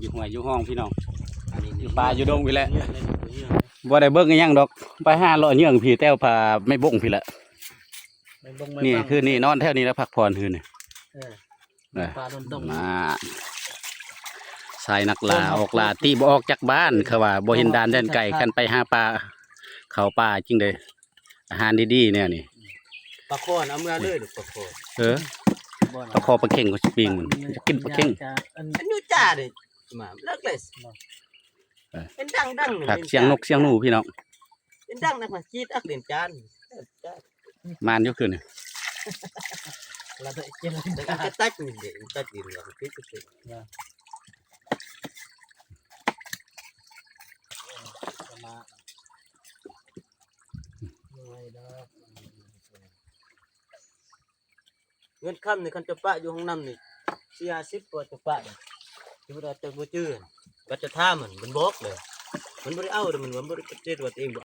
ຢູ່ຫ້ວຍຢູ່ຮ່ອງພີ່ນ້ອງ ຢູ່ປ່າຢູ່ດົງພີ້ແຫຼະ ບໍ່ໄດ້ເບິ່ງອີ່ຫຍັງດອກ ໄປຫາເລາະເຫຍື່ອງພີ້ ແຖວປ່າໄມ້ບົງພີ້ແຫຼະ. ນີ້ຄືນີ້ນອນແຖວນີ້ລະ ພັກຜ່ອນຄືນີ້ ເອີ ມາ ສາຍນັກລ່າອອກລ່າ ຕິບໍ່ອອກຈາກບ້ານ ເຂົາວ່າບໍ່ເຫັນດ່ານແດນໄກ ຄັນໄປຫາປ່າ ເຂົ້າປ່າຈຶ່ງໄດ້ອາຫານດີໆ ແນວນີ້ ປາຄໍນເອົາເມືອເລີຍລູກ ປາຄໍ ເອີ ປາຄໍປາເຄັງ ເຂົາຊິປີ້ງມັນ ຢາກກິນປາເຄັງ ອັນຢູ່ຈ້າເດ້ ມາເລີກເລີຍ ເອີ ເປັນດັງໆ ປາກສຽງນົກສຽງໜູພີ່ນ້ອງ ເປັນດັງນັກ ມາກີດອັກເຫຼັ້ນຈານ ມານຢູ່ຄືນນີ້ ລະໄດ້ກິນ ແຕ່ກໍຕັດນີ້ເດ້ ຕັດດິນລະຕິດຕິດ ເງິນຄຳນີ້ ຄັນເຈົ້າປະຢູ່ຫ້ອງນ້ຳນີ້ ສີ່ຫ້າສິບ ກວ່າເຈົ້າປະ ສົມມຸດວ່າເຈົ້າບໍ່ຈື່ ບັດເຈົ້າຖາມມັນ ມັນບອກເລີຍ ມັນບໍ່ໄດ້ເອົາເດ້ ມັນວ່າບໍ່ໄດ້ປະຕິເສດວ່າຕົວເອງບໍ່